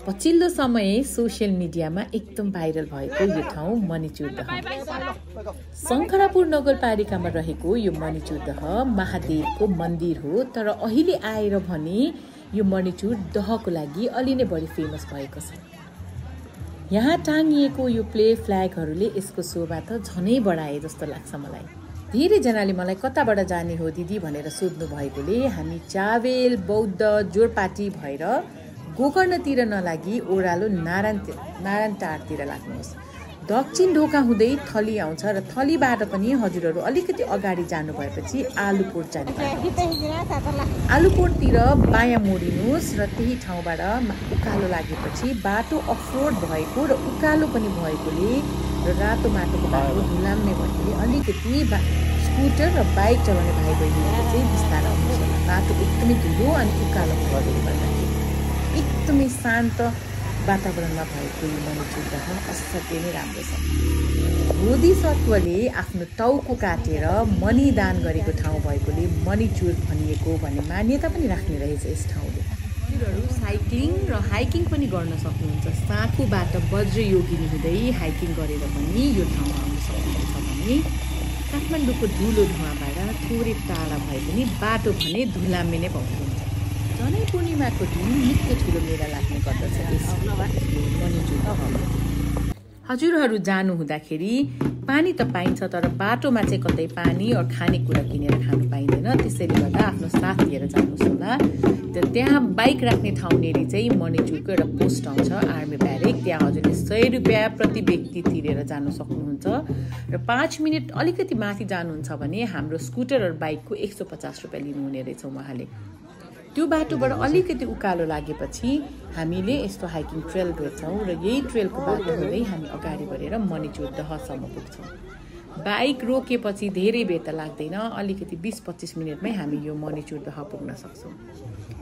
पछिल्लो समय सोसियल मिडियामा एकदम भाइरल भएको यो ठाउँ मणिचुरदह। शङ्खरापुर नगरपालिकामा रहेको यो मणिचुरदह महादेवको मन्दिर हो, तर अहिले आएर भने यो मणिचुर दहको लागि अलि नै बढी फेमस भएको छ। यहाँ टाँगिएको यो प्ले फ्ल्यागहरूले यसको शोभा त झनै बढाए जस्तो लाग्छ मलाई। धेरैजनाले मलाई कताबाट जाने हो दिदी भनेर सोध्नु भएकोले हामी चावेल बौद्ध जोरपाटी भएर गोकर्णतिर नलागी ओह्रालो नारायण टारतिर लाग्नुहोस्। दक्षिण ढोका हुँदै थली आउँछ र थलीबाट पनि हजुरहरू अलिकति अगाडि जानु भएपछि आलुपोट जाने आलुपोटतिर बायाँ मोडिनुहोस् र त्यही ठाउँबाट उकालो लागेपछि बाटो अफरोड भएको र उकालो पनि भएकोले र रातो माटोको बाटो धुलाम्ने भएकोले अलिकति स्कुटर र बाइक चलाउने भाइ बहिनीहरू चाहिँ बिस्तारै आउनुहोस्। बाटो एकदमै धुलो अनि उकालो भएकोले गर्दाखेरि एकदमै शान्त वातावरणमा भएको यो मणिचुरदह असाध्यै नै राम्रो छ। बोधिसत्वले आफ्नो टाउको काटेर मणि दान गरेको ठाउँ भएकोले मणिचुर भनिएको भन्ने मान्यता पनि राख्ने रहेछ यस ठाउँले। हजुरहरू साइक्लिङ र हाइकिङ पनि गर्न सक्नुहुन्छ। साँखुबाट वज्रयोगिनी हुँदै हाइकिङ गरेर पनि यो ठाउँमा आउन सक्नुहुन्छ भने काठमाडौँको धुलो धुवाँबाट थोरै टाढा भए पनि बाटो भने धुलाम्ने नै पाउनुहुन्छ। जनै पूर्णिमाको दिन निकै ठुलो मेला लाग्ने गर्दछ यस मणिचुरदहमा। हजुरहरू जानु हुँदाखेरि पानी त पाइन्छ, तर बाटोमा चाहिँ कतै पानी र खानेकुरा किनेर खानु पाइँदैन। त्यसैले गर्दा आफ्नो साथ लिएर जानुहोस् होला। त्यहाँ बाइक राख्ने ठाउँनेरि चाहिँ मणिचुरको एउटा पोस्ट आउँछ आर्मी ब्यारेक, त्यहाँ हजुरले 100 रुपियाँ प्रति व्यक्ति तिरेर जानु सक्नुहुन्छ र 5 मिनट अलिकति माथि जानुहुन्छ भने हाम्रो स्कुटर र बाइकको 150 रुपियाँ लिनुहुने रहेछ उहाँले। त्यो बाटोबाट अलिकति उकालो लागेपछि हामीले यस्तो हाइकिङ ट्रेल भेट्छौँ र यही ट्रेलको बाटो हुँदै हामी अगाडि बढेर मणिचुरदहसम्म पुग्छौँ। बाइक रोकेपछि धेरै बेर त लाग्दैन, अलिकति 20-25 मिनटमै हामी यो मणिचुरदह पुग्न सक्छौँ।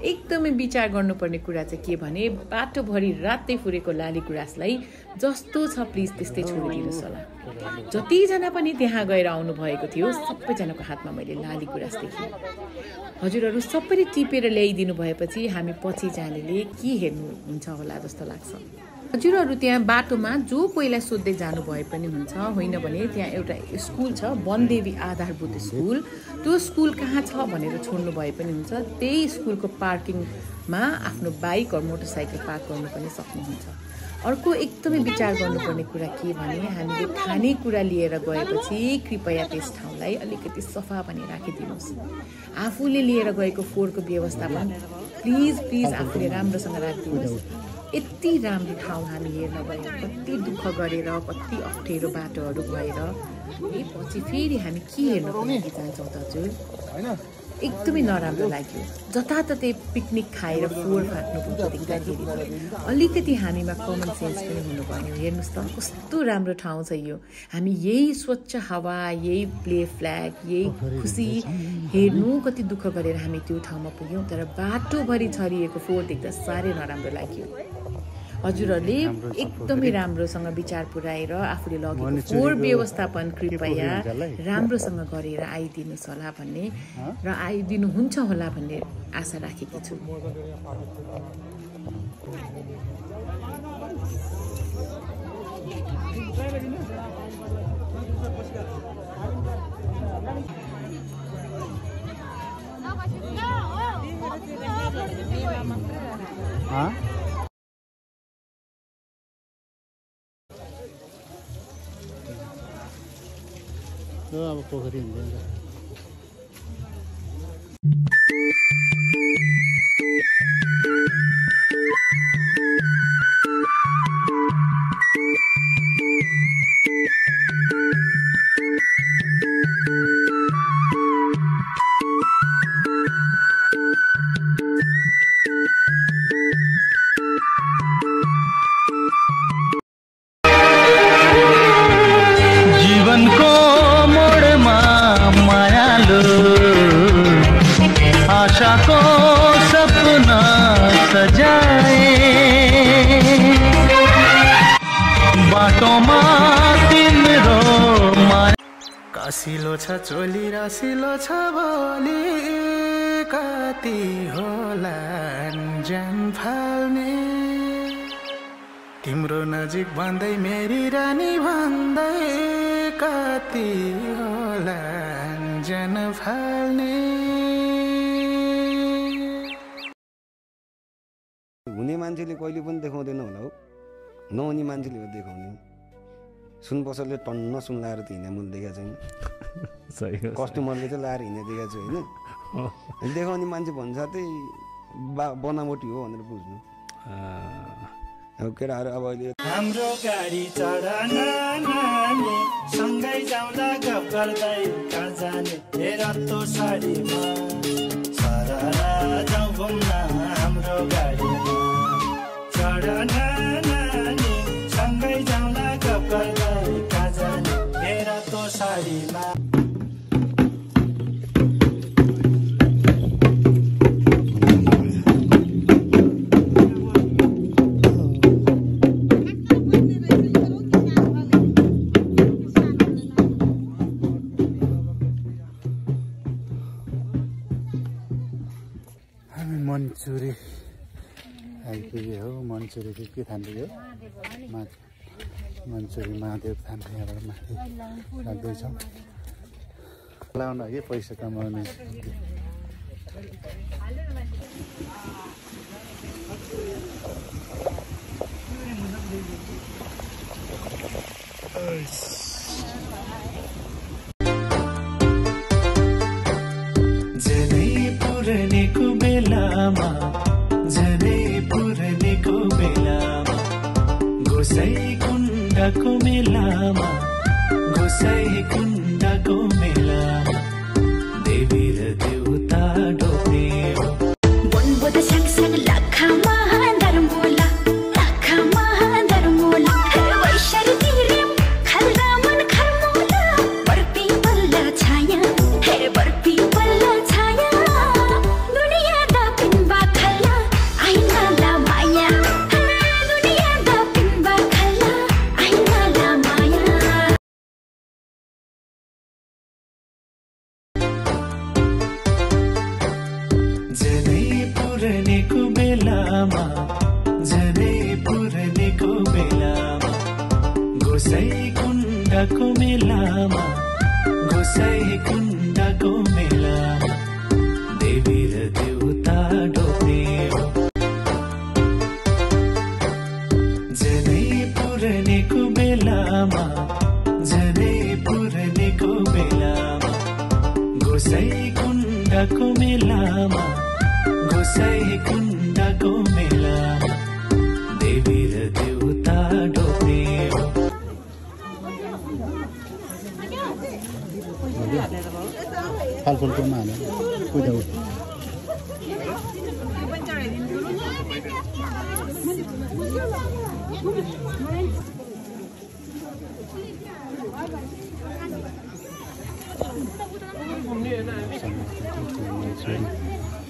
एकदमै विचार गर्नुपर्ने कुरा चाहिँ के भने बाटोभरि रातै फुरेको लाली गुराँसलाई जस्तो छ प्लिज त्यस्तै छोडिदिनुहोस् होला। जतिजना पनि त्यहाँ गएर आउनु भएको थियो सबैजनाको हातमा मैले लाली गुराँस देखेँ। हजुरहरू सबैले टिपेर ल्याइदिनु भएपछि हामी पछि जानेले के हेर्नुहुन्छ होला जस्तो लाग्छ। हजुरहरू त्यहाँ बाटोमा जो कोहीलाई सोध्दै जानु भए पनि हुन्छ, होइन भने त्यहाँ एउटा स्कुल छ वनदेवी आधारभूत स्कुल, त्यो स्कुल कहाँ छ भनेर छोड्नु भए पनि हुन्छ। त्यही स्कुलको पार्किङमा आफ्नो बाइक र मोटरसाइकल पार्क गर्नु पनि सक्नुहुन्छ। अर्को एकदमै विचार गर्नुपर्ने कुरा के भने हामीले खानेकुरा लिएर गएपछि कृपया त्यस ठाउँलाई अलिकति सफा पनि राखिदिनुहोस्। आफूले लिएर गएको फोहोरको व्यवस्थापन प्लिज आफूले राम्रोसँग राखिदिनुहोस्। यति राम्रो ठाउँ हामी हेर्न गयौँ, कति दुःख गरेर कति अप्ठ्यारो बाटोहरू भएर पछि फेरि हामी के हेर्नको लागि जान्छौँ त हजुर? एकदमै नराम्रो लाग्यो। जताततै पिकनिक खाएर फोहोर फाट्नु देख्दाखेरि अलिकति हामीमा कमन सेन्स पनि हुनुपर्ने हो। हेर्नुहोस् त कस्तो राम्रो ठाउँ छ यो। हामी यही स्वच्छ हावा, यही प्ले फ्ल्याग, यही खुसी हेर्नु कति दुःख गरेर हामी त्यो ठाउँमा पुग्यौँ, तर बाटोभरि छरिएको फोहोर देख्दा साह्रै नराम्रो लाग्यो। हजुरहरूले एकदमै राम्रोसँग विचार पुर्याएर आफूले लगेको फोहोर व्यवस्थापन कृपया राम्रोसँग गरेर आइदिनुहोस् होला भन्ने र आइदिनुहुन्छ होला भन्ने आशा राखेकी छु। अब पोखरी हुन्छ। जीवनको मोडमा मायालु आशाको सपना सजाए, बाटोमा तिम्रो माया कसिलो छ चोली रसिलो छ बोली, कति होला जान फाल्ने। तिम्रो नजिक भन्दै मेरी रानी भन्दै कति होला जन फाल्ने हुने मान्छेले कहिले पनि देखाउँदैन होला हो नहुने मान्छेले हो देखाउने सुन पसलले टन्न सुन लाएर त हिँड्ने मैले देखाएको छैन कस्टमरले चाहिँ लाएर हिँड्ने देखाएको छु होइन देखाउने मान्छे भन्छ साथै बनावटी हो भनेर बुझ्नु अब केटाहरू अब अहिले हाम्रो गाडी चढान नानी सँगै जाउँदा गफ गर्दै कहाँ जाने हेर तो साडीमा सररा जाउँ घुम्न हाम्रो गाडीमा चढान नानी सँगै जाउँदा गफ गर्दै कहाँ जाने हेर तो साडीमा मन्चुरी आइपुग्यो हो मन्चुरी के थाल्यो मन्चुरी महादेव थाल्ने यहाँबाट माथि लाग्दैछौँ लाउन कि पैसा कमाउने पुरनेको बेलामा झनै पुरनेको बेलामा गोसाई कुण्डको मेलामा गोसाई कुण्डको मेलामा देवी र देउता डोब्ने हो बोनबोद सँगसँग लाखामा धर्मोला लाखामा धर्मोला वैशर तिर्यम खलरामन खरमोला बर्पी पल्ला छाया हे बर्पी पल्ला छाया पुरनेको बेलामा झनै पुरनेको बेलामा गोसाई कुण्डको मेलामा गोसाई कुण्डको मेलामा देवी र देउता डोब्ने हो झनै पुरनेको बेलामा झनै पुरनेको बेलामा गोसाई कुण्डको मेलामा गोसाई कुण्डको मेलामा देवी र देउता डोब्ने हो फलफुलकोमा हाल्यो पूजा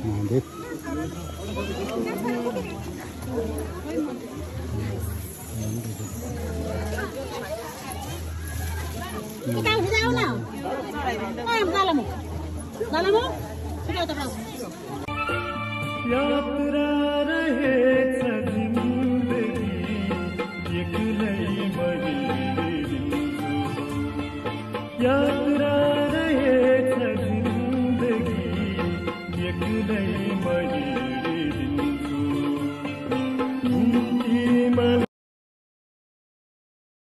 Mahadev Kita udah tahu lah. Oh, dalam. Dalam. Sudah tahu.